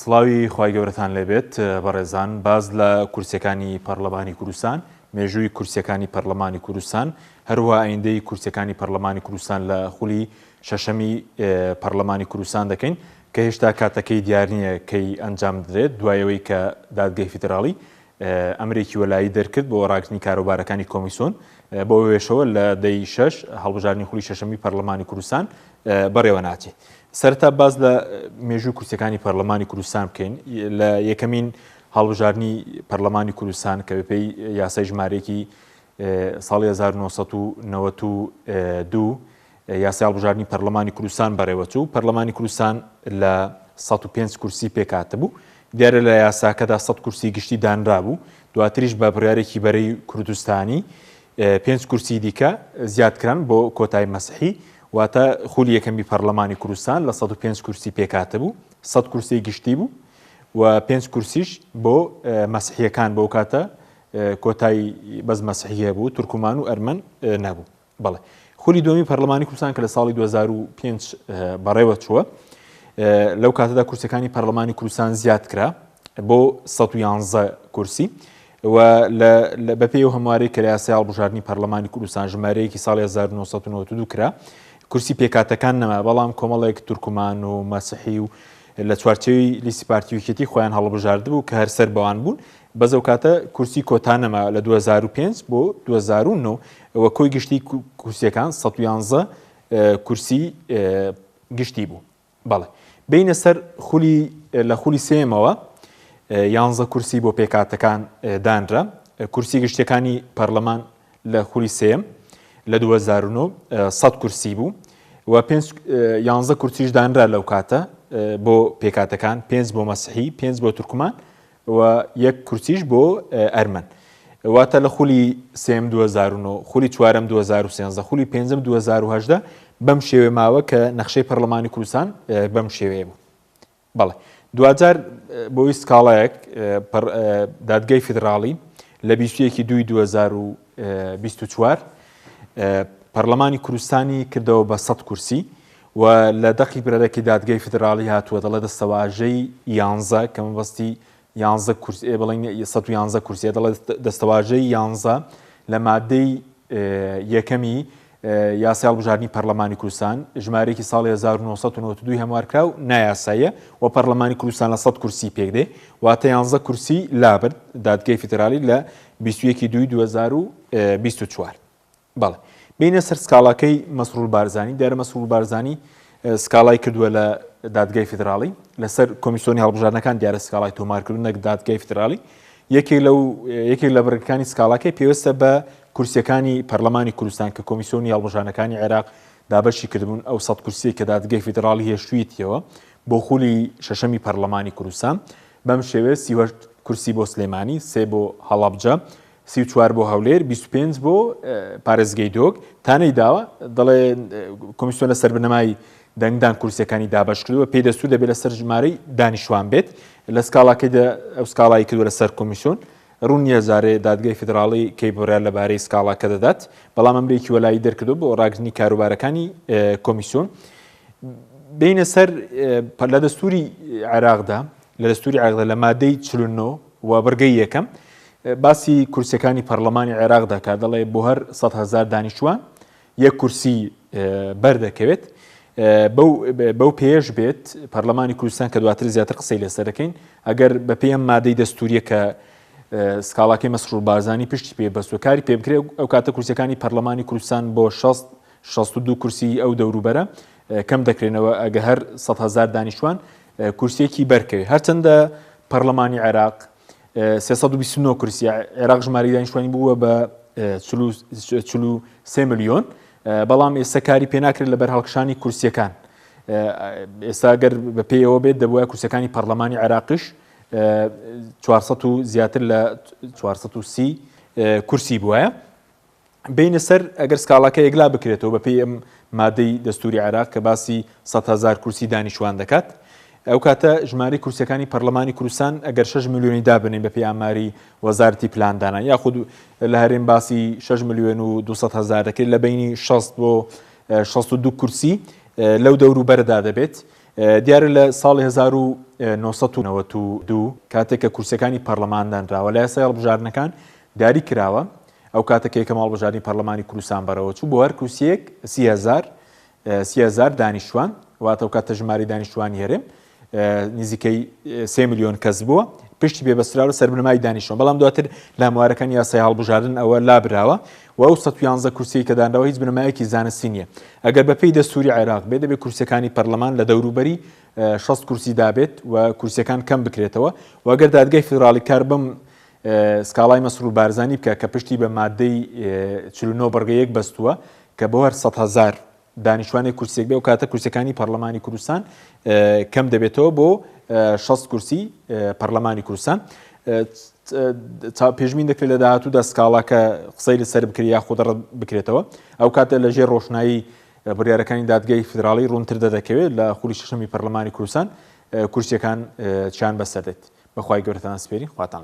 سڵاوی خوای گەورەتان لێبێت بەڕێزان باس لە کورسیەکانی پەڕلەمانی کوردستان مێژووی کورسیەکانی پەڕلەمانی کوردستان هەروەها ئایندەی کورسیەکانی پەڕلەمانی کوردستان لە خولی شەشەمی پەڕلەمانی کوردستان دەکەین کە هێشتا کاتەکەی دیار نییە کەی ئەنجام دەدرێت دوای ئەوەی کە دادگەی فیدراڵی ئەمرێکی وەلایی دەرکرد بۆ ڕاگرتنی کاروبارەکانی کۆمیسۆن بۆ وێشەوە لە دەی شەش هەڵبژاردنی خولی شەشەمی پەرلەمانی کوردستان بەڕێوە ناچێت. سەرەتا باس لە مێژووی کورسیەکانی پەرلەمانی کوردستان بکەین لە یەکەمین هەڵبژاردنی پەرلەمانی کوردستان کە بەپێی یاسای ژمارەیەکی ساڵی 1992 یاسای هەڵبژاردنی پەرلەمانی کوردستان بەڕێوەچوو، پەرلەمانی کوردستان لە 105 کورسی پێکهاتبوو، دیارە لە یاساکەدا 100 کورسی گشتی دانرابوو، دواتریش بە بڕیارێکی بەرەی کوردستانی پێنج کورسی دیکە زیادکران بۆ کۆتای مەسحی، واتە خولی یەکەمی پەرلەمانی کوردستان لە 105 کورسی پێکهاتبوو، 100 کورسی گشتی بوو و پێنج کورسیش بۆ مەسحیەکان بۆ کاتە کۆتای بەس مەسحی هەبوو، تورکمان و ئەرمەن نەبوو. بەڵێ خولی دووەمی پەرلەمانی کوردستان کە لە ساڵی 2005 بەڕێوە چووە لەو کاتەدا کورسەکانی پەرلەمانی کوردستان زیاد کرا بۆ 111 کورسی و بەپێی و هەموارەی کە لە یاسای هەڵبژاردنی پەرلەمانی کوردستان ژمارەیەکی ساڵی 1992 کرا کورسی پێکاتەکان نەما بەڵام کۆمەڵێک تورکمان و مەسیحی و لە چوارچێوی لیستی پارتی یەکێتی خۆیان هەڵبژاردبوو کە هەر سەر بەوان بوون بەس ئەو کاتە کورسی کۆتا نەما لە 2005 بۆ 2009 و کۆی گشتی کورسیەکان 111 کورسی گشتی بوو. بەڵێ بینە سەر خولی لە خولی سێمەوە یانزە کورسی بۆ پێکاتەکان دانرا کورسی گشتیەکانی پەرلەمان لە خولی سێم لە 2009 100 کورسی بوو و پێنج یانزە کورسیش دانرا لەو کاتە بۆ پێکاتەکان پێنج بۆ مەسیحی پێنج بۆ تورکمان و یەک کورسیش بۆ ئەرمەن. واتە لە خولی سێم 2009، خولی چوارەم 2013، خولی پێنجەم 2018 بەم شێوەیە ماوە کە نەخشەی پەرلەمانی کوردستان بەم شێوەیە بوو. بەڵێ دواجار بۆی سکاڵایەک دادگای فیدراڵی لە 21 دوی 2024 پەرلەمانی کوردستانی کردەوە بە 100 کورسی و لە دەقی برەرەکی دادگای فیدراڵی هاتووە دەڵێ دەستەواژەی یانزە کە مەبەستی یانزە کورسی ئێ بڵێین 111 کورسیە دەڵێ دەستەواژەی یانزە لە مادەی یەکەمی یاسای هەڵبژاردنی پەرلەمانی کوردستان ژمارەیەکی ساڵی 1992 هەموارکراو نایاساییە و پەرلەمانی کوردستان لە 100 کورسی پێک دێ واتە یانزە کورسی لابرد دادگای فیدراڵی لە 21 دوی 2024 بەڵێ بینە سەر سکاڵاکەی مەسرور بارزانی دیارە مەسرور بارزانی سکاڵای کردووە لە دادگای فیدراڵی لەسەر کۆمیسیۆنی هەڵبژاردنەکان دیارە سکاڵای تۆمار کردو نەک دادگای فیدراڵی یەکێک لەو یەکێک لە بڕگەکانی سکاڵاکەی پێویستە بە کورسیەکانی پەرلەمانی کوردستان کە کۆمیسیۆنی هەڵبژاردنەکانی عێراق دابەشی کردبوون ئەو سەد کورسیە کە دادگای فیدراڵی هێشتویتیەوە بۆ خولی شەشەمی پەرلەمانی کوردستان بەم شێوەیە 38 کورسی بۆ سلێمانی سێ بۆ هەڵەبجە 34 بۆ هەولێر 25 بۆ پارێزگەی دۆک تانەی داوە دەڵێ کۆمیسیۆن لەسەر بنەمای دەنگدان کورسیەکانی دابەش کردووە پێی دەستور دەبێت لەسەر ژمارەی دانیشتوان بێت لە سکاڵاکەیدا ئەو سکاڵای کردووە لەسەر کۆمیسیۆن ڕوون نییە جارێ دادگای فیدراڵی کەی بڕیار لەبارەی سکاڵاکە دەدات بەڵام ئەمرێکی وەلایی دەرکردو بۆ ڕاگرتنی کاروبارەکانی کۆمیسیۆن بینە سەر لە دەستوری عێراقدا لە دەستوری عێراقدا لە مادەی 49 و بڕگەی یەکەم باسی کورسیەکانی پەرلەمانی عێراق دەکات دەڵێ بۆ هەر 100 هزار دانیشتوان یەک کورسی بەردەکەوێت بەو پێش بێت پەرلەمانی کوردستان کە دواتر زیاتر قسەی لەسەر دەکەین ئەگەر بەپێی ئەم مادەی دەستوریە کە سکاڵاکەی مەسرور بارزانی پشتی پێ بەستوە کاری پێ بکرێت ئەو کاتە کورسیەکانی پەرلەمانی کوردستان بۆ 60 62 کورسی ئەو دەوروبەرە کەم دەکرێنەوە ئەگە هەر 100 هزار دانیشتوان کورسیەکی بەرکەوێت هەرچەندە پەرلەمانی عێراق 329 کورسی عێراق ژمارەی دانیشتوانی بووە بە 43 ملیۆن بەڵام ئێستا کاری پێناکرێت لەبەر هەڵکشانی کورسیەکان ئێستا گەر بە پێیەوە بێت دەبووە کورسەکانی پەرلەمانی عێراقیش 400 و زیاتر لە 430 کورسی بووە بێینە سەر ئەگەر سکاڵاکە یەکلا بکرێتەوە بەپێی ئەم مادەی دەستوری عێراق کە باسی 100 هەزار کورسی دانیشتوان دەکات ئەو کاتە ژمارەی کورسیەکانی پەرلەمانی کوردستان ئەگەر 6 ملیۆنی دابنین بەپێی ئاماری وەزارەتی پلاندانان یاخود لە هەرێم باسی 6 ملیۆن و 200 هەزار دەکرێت لە بینی 60 بۆ 62 کورسی لەو دەوروبەرەدا دەبێت. دیارە لە ساڵی 1992 کاتێک کە کورسیەکانی پەرلەمان دانراوە لە یاسای هەڵبژاردنەکان دیاری کراوە ئەو کاتە کە یەکەم هەڵبژاردنی پەرلەمانی کوردستان بەڕێوە چوو بۆ هەر کورسیەک 30هزار 30هزار دانیشتوان واتە ئەو کاتە ژمارەی دانیشتوانی هەرێم نزیکەی سێ ملیۆن کەس بووە پشتی پێ بەستراوە سەر بنەمای دانیشتوان بەڵام دواتر لە هەموارەکانی یاسای هەڵبژاردن ئەوە لابراوە و ئەو 111 کورسیەی کە دانراوە هیچ بنەمایەکی زانستی نییە ئەگەر بەپێی دەستوری عێراق بێ دەبێت کورسیەکانی پەرلەمان لە دەوروبەری 60 کورسی دابێت و کورسیەکان کەم بکرێتەوە و ئەگەر دادگای فیدراڵی کار بەم سکاڵای مەسرور بارزانی بکە کە پشتی بە مادەی 49 بڕگە یەک بەستووە کە بۆ هەر 100 هەزار دانیشتوانێک کورسیەک بێ ئەوکاتە کورسیەکانی پەرلەمانی کوردستان کەم دەبێتەوە بۆ 60 کورسی پەرلەمانی کوردستان پێشبین دەکرێت لە داهاتوودا سکاڵاکە قسەی لەسەر بکرێت یاخود ڕەت بکرێتەوە ئەو کاتە لە ژێر ڕۆشنایی بڕیارەکانی دادگای فیدراڵی ڕوونتر دەدەکەوێت لە خولی شەشەمی پەرلەمانی کوردستان کورسیەکان چیان بەسەر دێت بەخوای گەورەتان سپێری خواتان.